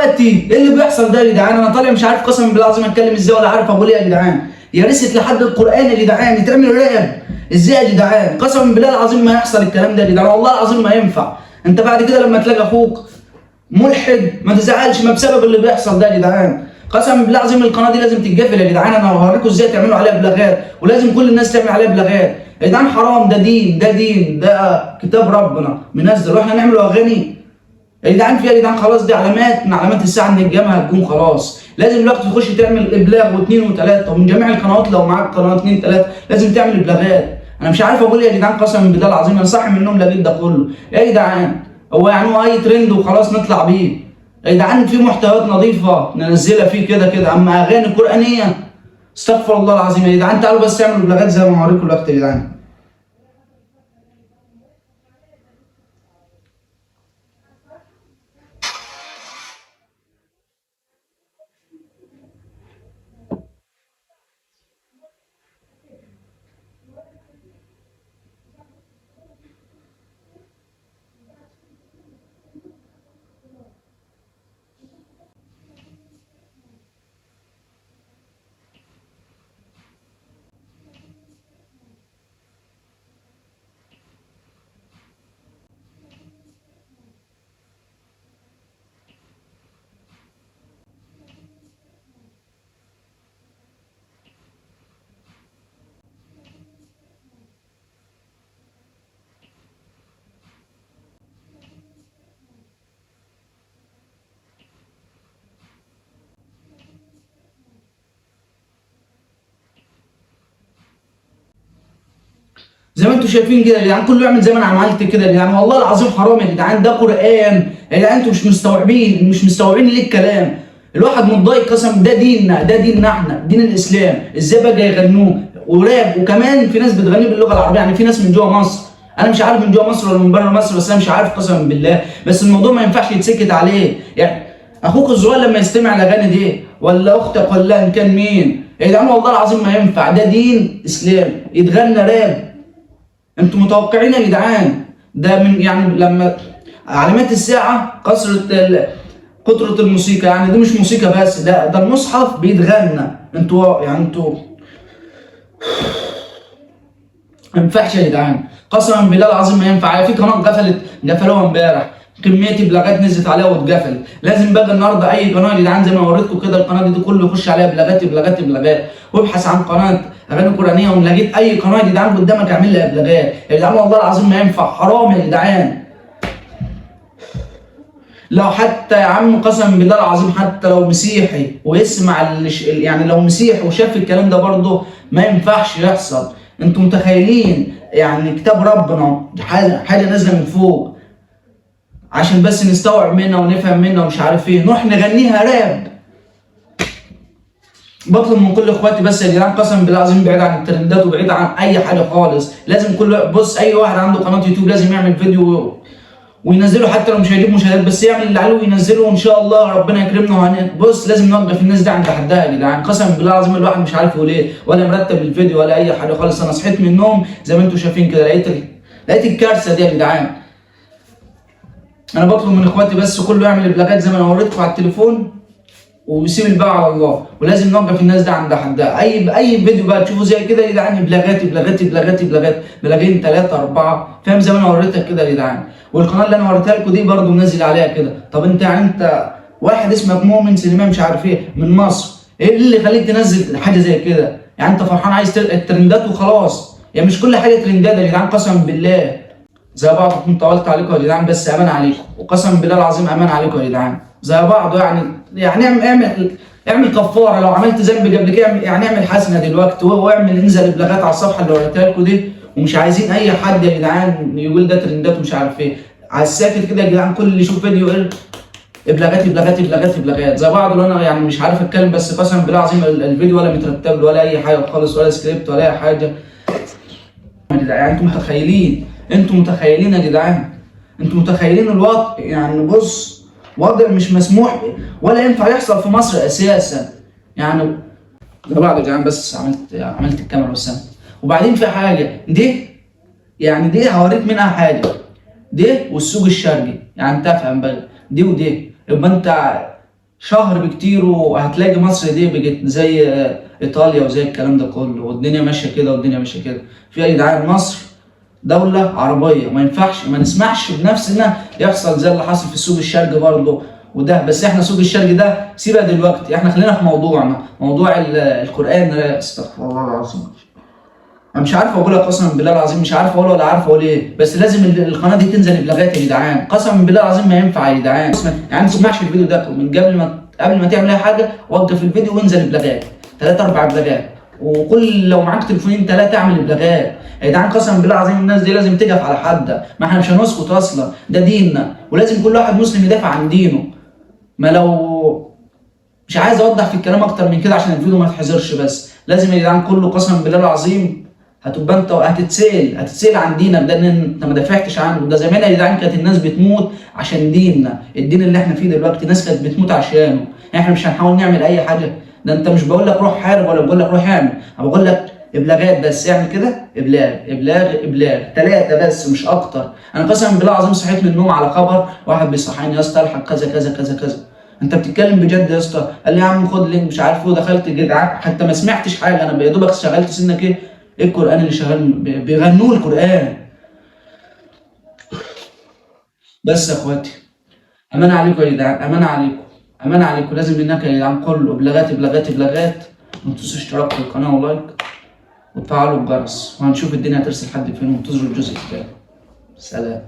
دلوقتي؟ ايه اللي بيحصل ده يا جدعان؟ انا طالع مش عارف قسما بالله العظيم اتكلم ازاي ولا عارف اقول ايه يا جدعان. يا رست لحد القران يا جدعان يتعمل راب ازاي يا جدعان؟ قسما بالله العظيم ما يحصل الكلام ده يا جدعان، والله العظيم ما ينفع. انت بعد كده لما تلاقي اخوك ملحد ما تزعلش، ما بسبب اللي بيحصل ده يا جدعان. قسما بالله العظيم القناة دي لازم تتقفل يا جدعان. انا هوريكم ازاي تعملوا عليها بلاغات، ولازم كل الناس تعمل عليها بلاغات يا جدعان. حرام، ده دين، ده دين، ده كتاب ربنا منزل، واحنا نعمل اغاني يا جدعان فيها يا جدعان؟ خلاص دي علامات من علامات الساعة ان الجامعة هتقوم خلاص. لازم الوقت تخش تعمل ابلاغ واثنين وثلاثة ومن جميع القنوات، لو معاك قناة اثنين ثلاثة لازم تعمل ابلاغات. انا مش عارف اقول ايه يا جدعان، قسما بالله العظيم انا صاحي من النوم لقيت ده كله يا جدعان. هو يعني هو اي ترند وخلاص نطلع بيه يا جدعان؟ في محتويات نظيفة ننزلها فيه كده كده، اما اغاني قرانية استغفر الله العظيم يا جدعان. تعالوا بس اعملوا ابلاغات زي ما هوريكم دلوقتي يا جدعان. زي ما انتم شايفين كده يا جدعان، كله يعمل زي ما انا عملت كده يا جدعان. والله العظيم حرام يا جدعان، ده قرآن يا جدعان. انتوا مش مستوعبين، مش مستوعبين ليه الكلام. الواحد متضايق قسم. ده ديننا، ده ديننا احنا، دين الاسلام. ازاي بقى يغنوه وراب؟ وكمان في ناس بتغنيه باللغة العربية، يعني في ناس من جوه مصر، انا مش عارف من جوه مصر ولا من بره مصر، بس انا مش عارف قسما بالله. بس الموضوع ما ينفعش يتسكت عليه. يعني اخوك الصغير لما يستمع الاغاني دي، ولا اختك، ولا ان كان مين يا جدعان، والله العظيم ما ينفع. ده دين اسلام يتغنى راب. انتوا متوقعين يا جدعان ده من يعني لما علامات الساعة كثرة كترة الموسيقى، يعني دي مش موسيقى بس، ده المصحف بيتغنى. انتوا يعني انتوا ما ينفعش يا جدعان، قسما بالله العظيم ما ينفع. في قناة قفلت، قفلوها امبارح، كمية ابلاغات نزلت عليها واتقفلت. لازم بقى النهارده اي قناة يا جدعان زي ما وريتكم كده، القناة دي كله يخش عليها ابلاغات ابلاغات ابلاغات، وابحث عن قناة اغاني قرانية، وان لقيت اي قناة يا جدعان قدامك اعمل لها ابلاغات يا جدعان. والله العظيم ما ينفع، حرام يا جدعان. لو حتى يا عم قسما بالله العظيم حتى لو مسيحي ويسمع يعني لو مسيحي وشاف الكلام ده برضه ما ينفعش يحصل. انتوا متخيلين يعني كتاب ربنا حاجة نازله من فوق عشان بس نستوعب منها ونفهم منها ومش عارف ايه، نروح نغنيها راب. بطلب من كل اخواتي بس يا جدعان قسما بالله العظيم بعيد عن الترندات وبعيد عن اي حاجة خالص. لازم كل بص اي واحد عنده قناة يوتيوب لازم يعمل فيديو وينزله، حتى لو مش هيجيب مشاهدات بس يعمل اللي عليه وينزله، وان شاء الله ربنا يكرمنا. بص لازم نوقف الناس دي عند حدها يا جدعان، قسما بالله العظيم الواحد مش عارف يقول ايه، ولا مرتب الفيديو ولا اي حاجة خالص. انا صحيت من النوم زي ما انتم شايفين كده لقيت الكارثة دي يا جدعان. انا بطلب من اخواتي بس كله يعمل ابلاغات زي ما انا وريتكم على التليفون، ويسيب الباقي على الله، ولازم نوقف الناس دي عند حدها. اي فيديو بقى تشوفه زي كده يا جدعان ابلاغات ابلاغات ابلاغات ابلاغات، بلاغين 3 4، فاهم؟ زي ما انا وريتك كده يا جدعان. والقناة اللي انا وريتها لكم دي برده منزل عليها كده. طب انت يعني انت واحد اسمك مؤمن سليمان مش عارف ايه من مصر، ايه اللي يخليك تنزل حاجة زي كده؟ يعني انت فرحان عايز الترندات وخلاص، يعني مش كل حاجة ترندات يا جدعان قسما بالله. زي بعض كنت طولت عليكم يا جدعان، بس امان عليكم، وقسما بالله العظيم امان عليكم يا جدعان. زي بعض يعني اعمل كفارة لو عملت ذنب قبل كده، يعني اعمل حسنه دلوقتي، واعمل انزل ابلاغات على الصفحة اللي وريتها لكم دي. ومش عايزين اي حد يا جدعان يقول ده ترندات ومش عارف ايه، على الساكت كده يا جدعان. كل اللي يشوف فيديو يقول ابلاغات ابلاغات ابلاغات ابلاغات زي بعض. وانا يعني مش عارف اتكلم، بس قسما بالله العظيم الفيديو ولا مترتب له ولا اي حاجة خالص، ولا سكريبت ولا اي حاجة. يعني انتوا متخيلين، انتوا متخيلين يا جدعان، انتوا متخيلين الوضع؟ يعني بص وضع مش مسموح ولا ينفع يحصل في مصر اساسا. يعني ده بعض يا جدعان، بس عملت الكاميرا بس انا. وبعدين في حاجة دي، يعني دي هوريك منها حاجة، دي والسوق الشرقي، يعني انت افهم بقى دي ودي، يبقى انت شهر بكتير وهتلاقي مصر دي بقت زي ايطاليا وزي الكلام ده كله، والدنيا ماشية كده والدنيا ماشية كده. في يا جدعان مصر دولة عربية، ما ينفعش ما نسمحش بنفسنا يحصل زي اللي حصل في السوق الشرقي برضه وده. بس احنا سوق الشرقي ده سيبها دلوقتي، احنا خلينا في موضوعنا، موضوع القرآن. استغفر الله العظيم، انا مش عارف اقولها قسما بالله العظيم، مش عارف اقولها ولا عارف اقول ايه، بس لازم القناة دي تنزل ابلاغات يا جدعان، قسما بالله العظيم ما ينفع يا جدعان. يعني ما تسمعش الفيديو ده من قبل ما تعمل اي حاجة، وقف الفيديو وانزل ابلاغات، 3 4 ابلاغات، وكل لو معاك تليفونين 3 اعمل ابلاغات يا جدعان. قسما بالله العظيم الناس دي لازم تقف على حد، ما احنا مش هنسكت اصلا، ده ديننا ولازم كل واحد مسلم يدافع عن دينه. ما لو مش عايز اوضح في الكلام اكتر من كده عشان الفيديو ما يتحذرش، بس لازم يا جدعان كله قسما بالله العظيم هتبقى انت هتتسأل عن دينك ده ان انت ما دافعتش عنه. ده زمان يا جدعان كانت الناس بتموت عشان ديننا، الدين اللي احنا فيه دلوقتي الناس كانت بتموت عشانه. احنا مش هنحاول نعمل اي حاجة، ده انت مش بقول لك روح حارب ولا بقول لك روح اعمل، انا بقول لك ابلاغات بس، اعمل كده ابلاغ ابلاغ ابلاغ 3 بس مش اكتر. انا قسما بالله العظيم صحيت من النوم على خبر واحد بيصحيني يا اسطى الحق كذا كذا كذا كذا، انت بتتكلم بجد يا اسطى؟ قال لي يا عم خد link مش عارف ايه، ودخلت جدعان حتى ما سمعتش حاجة، انا يا دوبك شغلت سنك ايه القران اللي شغال بيغنوه القران. بس يا اخواتي امانه عليكم يا جدعان، امانه عليكم، امانه عليكم، لازم منك يا جدعان كله ابلاغات ابلاغات ابلاغات، ما تنسوش اشتراك في القناة و like وتفعلوا الجرس، وهنشوف الدنيا هترسل لحد فين، وانتظروا الجزء الثاني. سلام.